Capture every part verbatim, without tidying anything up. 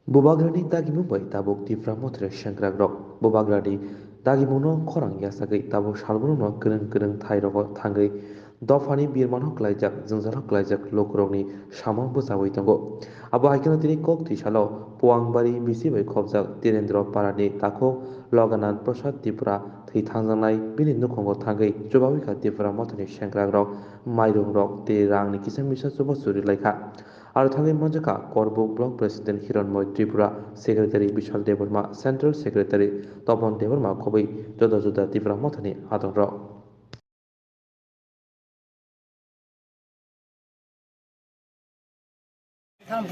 Bubagrani dagimung bai tabuk Tipra Mothani sengkrakrok Bubagrani dagimungno khorang yachagwi tabuk salbruno kwrwng kwrwng thairogo thangwi dophani birmano klaijak, jwngjalo klaijak lukurokni samung bwchaui tongo. Abo hai kheno tini kok thwi salo Puangbari bisi bai khopjak Tirendra Parani takhuk Loganand Prasad Tripura thwi thangjaknai bini nukhungo thangwi chubaui kha Tipra Mothani sengkrakrok, mairungrok tei rangni kisa misa chubachu rwlaikha. Aro thangwi manjakha Korbuk Block President Hironmoy Tripura, Secretary Bishal Debbarma, Central Secretary Topon Debbarma khobwi juda juda Tipra Mothani adongrok.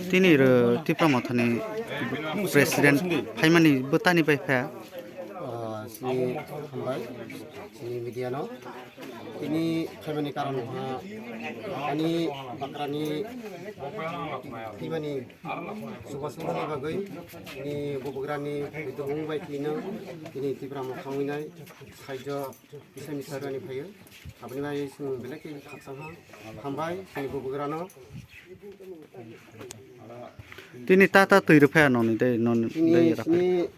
Tini ro Tipra Mothani President phaimani bwtani bai pha. Ah, sini hambai, sini media no. Tini phaimani karon ha, ani bakrani, tini mani Subasubani bagwi, tini bubugrani, tini bai tini, tini Tipra Mothani nai, saijo, bisa misa rani phayo. Aboni bai sini belai khe khaksa ha, hambai, tini bubugrano. Tini tata twi rwphaya noni dei, noni Tini dei rwphaya. Sini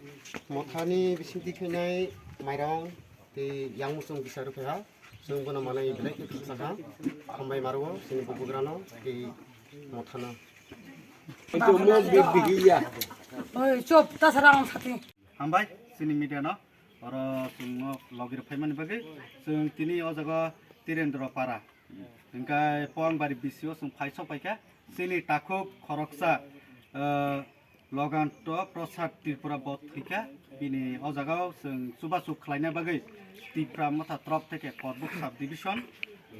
Mothani bisingtwi khainai mairong tei yang muchung kisa rwphaiha. Chwng bono manai belai khe khaksa kha. Hambai maruo sini bubugrano tei Mothano. Oi, chop, tasara ang sati. Hambai sini media no. Oro chwngno logi rwphaimani bagwi chwng tini o jaga Tirendra Para. Hingke Poangbari bisio chwng phai sok paikha. Chini takhuk khoroksa, eh, Loganto Prasad Tripura bo thwikha. Bini o jagao chwng chubachu khlaina bagwi Tipra Motha trop theke Korbuk Sub Division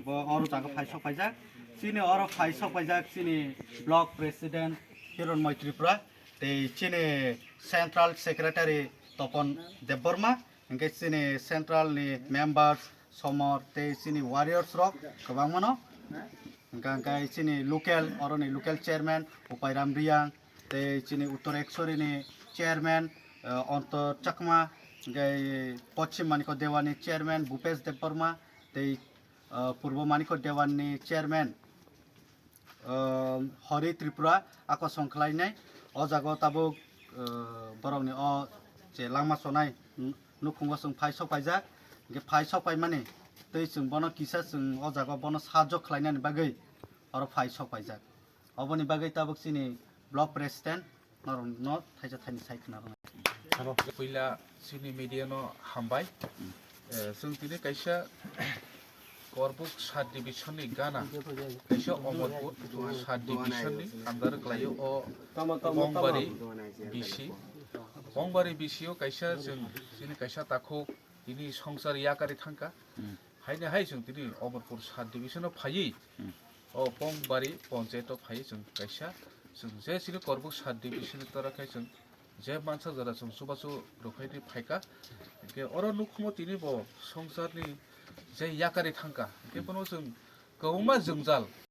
bo oro jaga phai sok paijak. Chini oro phai sok paijak chini Block President Hironmoy Tripura tei chini Central Secretary Topon Debbarma. Hingke chini central ni members, somor tei chini warriors rok kwbangma no. Hingke, hingke chini local, oroni local chairman Upairam Riyang, tei chini Uttor Eksori ni chairman, eh, Antor Chakma, hingke Poschim Manikya Dewan ni chairman Bhupesh Debbarma, tei, eh, Purbo Manikya Dewan ni chairman, um, Hori Tripura ako song khlainai. O jaga o tabuk, uh, borokni o je langma chonai n-, nukhungo chwng phai sok paijak. Hingke phai sok paimani tei chwng bono kisa chwng o jaga o bono sajok khlainani bagwi oro phai sok paijak. Oboni bagwi tabuk chini block president norokno thaisa thaini sai khna rwna. Puila chini media no hambai. Eh, chwng tini kaisa Korbuk sub division ni gana, kaisa Omorpur sub division ni under klaio o Bongbari B C. Bongbari B C o kaisa chwng chini kaisa takhuk tini songsar yakari thangka. Haini hai chwng tini Omorpur sub division o phaiwi o Bongbari ponchayat o phaiwi chwng kaisa chwng je chini Korbuk sub division ni tora khai chwng je mansa jora chwng chubachu rwphaini phaika. Hingke oro nukhumo tini bo songsarni je yakari thangka. Hingke bono chwng kwbangma jwngjal